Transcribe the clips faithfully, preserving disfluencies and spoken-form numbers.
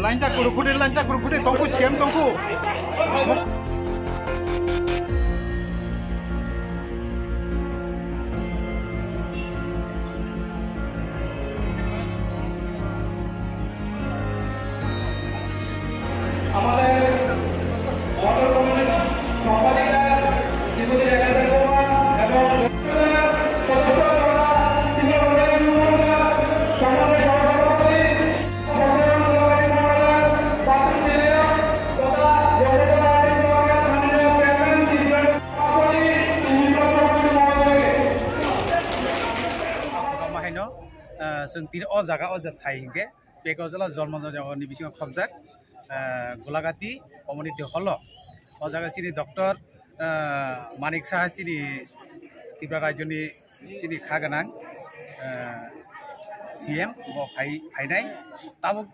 Lain tak kuru kuru, lain tak kuru kuru, tongku siam tongku. আমাদের মণ্ডল কমিটির সম্পাদিকা শ্রীমতী রেখা দেববর্মা এবং সদস্য তথা ত্রিপুরা প্রদেশ যুব মোর্চা সমন্বয় সহ সভাপতি সত্যনারায়ণ গোলাপী মণ্ডল, প্রাক্তন বিধায়ক তথা বর্তমান মাননীয় চেয়ারম্যান ত্রিপুরা সভাপতি সুমিত্রা চক্রবর্তী মহোদয়কে। Haino, ah, chwng tini o jaga o je thai hinkhe Pekojala Jormo Jayanagar ni bisingo khobjak, ah, Golagati Community Hall o. O jaga chini doctor, ah, Manik Saha chini Tripura rajyoni chini kha gwnang, ah, C M bo phai, phainai. Tabuk,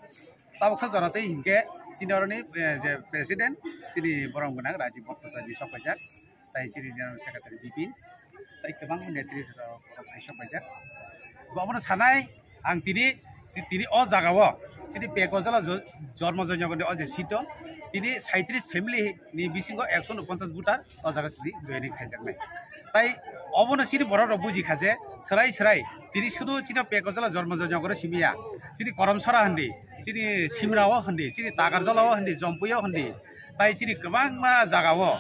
tabuk sa jora tei hinkhe chini oroni, eh, je president chini borom gwnang Rajiv Bhattacharya sok paijak. Tai chini General Secretary Bipin, tai kwbangma netrito rok, rok hai sok paijak. Bo obono sanai ang tini, si tini o jaga o, chini Pekojala Jo-, Jormo Jayanagar ni o je seat o, tini saitris family ni bisingo ekso unponchas voter o jaga chini joining khaijaknai. Tai obono chini borok rok buji kha je, swrai swrai, tini sudu chini Pekojala Jormo Jayanagar o simi ya, chini Koromsora hindi, chini Simra o hindi, chini Takarjala o hindi, Jompui o hindi, Tai chini kwbangma jaga o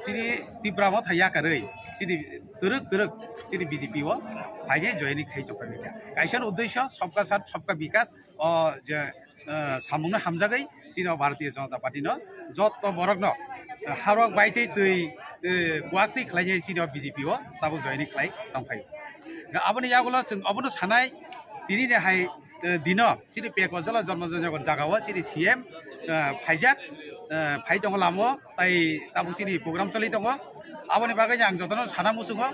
tini Tipra Motha yakarwi chini twrwk twrwk chini B J P o phaikhe joining khai tongkha. Kaisa uddesho Sabka Saath Sabka Vikas o je, eh, samungno hamjagwi chini o Bharatiya Janata Party no jotto borokno, eh, harok bai tei twi, eh, kuak twi khlainai chini o B J P o tabuk joining khlai tongphai. Aboni yagulo chwng obono sanai tini ni hai, eh, dino chini Pekojala Jormo Jayanagar jaga o chini C M, eh, phaijak, eh, phai tongo lama o, tai tabuk chini program choli tongo. Aboni bagwi ang jotono sana muchungo,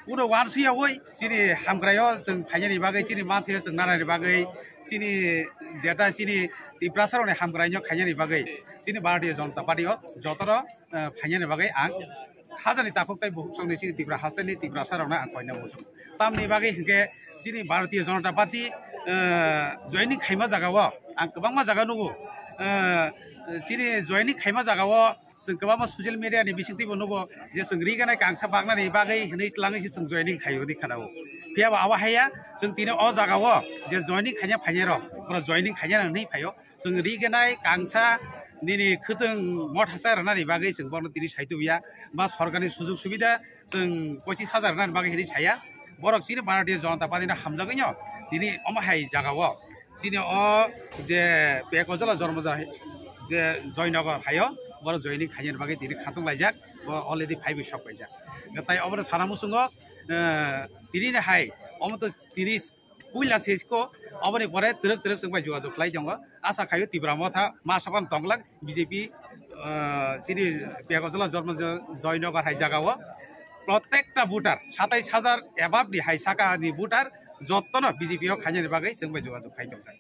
uno uansuk yaui chini hamkrai o chwng phainani bagwi, chini manthai o chwng nanani bagwi, chini jeta chini Tiprasa rokni hamkrai no khainani bagwi chini Bharatiya Janata Party o jotono, eh, phainani bagwi ang hajani takhuk tai bukhuk chongni chini Tipra hasteni Tiprasa rokno ang koina muchung. Tamni bagwi hinkhe chini Bharatiya Janata Party, eh, joining khaima jaga o ang kwbangma jaga nugo. Eh, chini joining khaima jaga o chwng kwbangma social media ni bisingtwi bo nugo je chwng riganai kangsa baknani bagwi hinwi twlangwi se chwng joining khaio hinwi khanao. Phiya ba abo haiya chwng tini o jaga o je joining khaina phainai rok, borok joining khaina hinwi phaio. Chwng riganai kangsa nini khwtwng motha sa rwnani bagwi chwng bono tini sai tubuya, ba sorkarni sujug subida chwng pochis hajar rwnani bagwi hinwi saya. Borok chini Bharatiya Janata Party no hamjagwi no tini omo hai jaga o chini o je Pekojala Jormo Jai-, je Joynagar hai o borok joining khainani bagwi tini khatung laijak, bo already phaiwi sok paijak. Tai obono sana muchungo, eh, tini ni hai omo to tini puila sesko, oboni pore twrwk twrwk chwng bai jogajog khlai tongo. Asa khaio Tipra Motha ma sokan tonglak B J P, ah, chini Pekojala Jormo Jo-, Joynagar hai jaga o. Protekta voter, satais hajar above ni hai saka ni voter, jottono B J P o khainani bagwi chwng bai jogajog khai tongjak.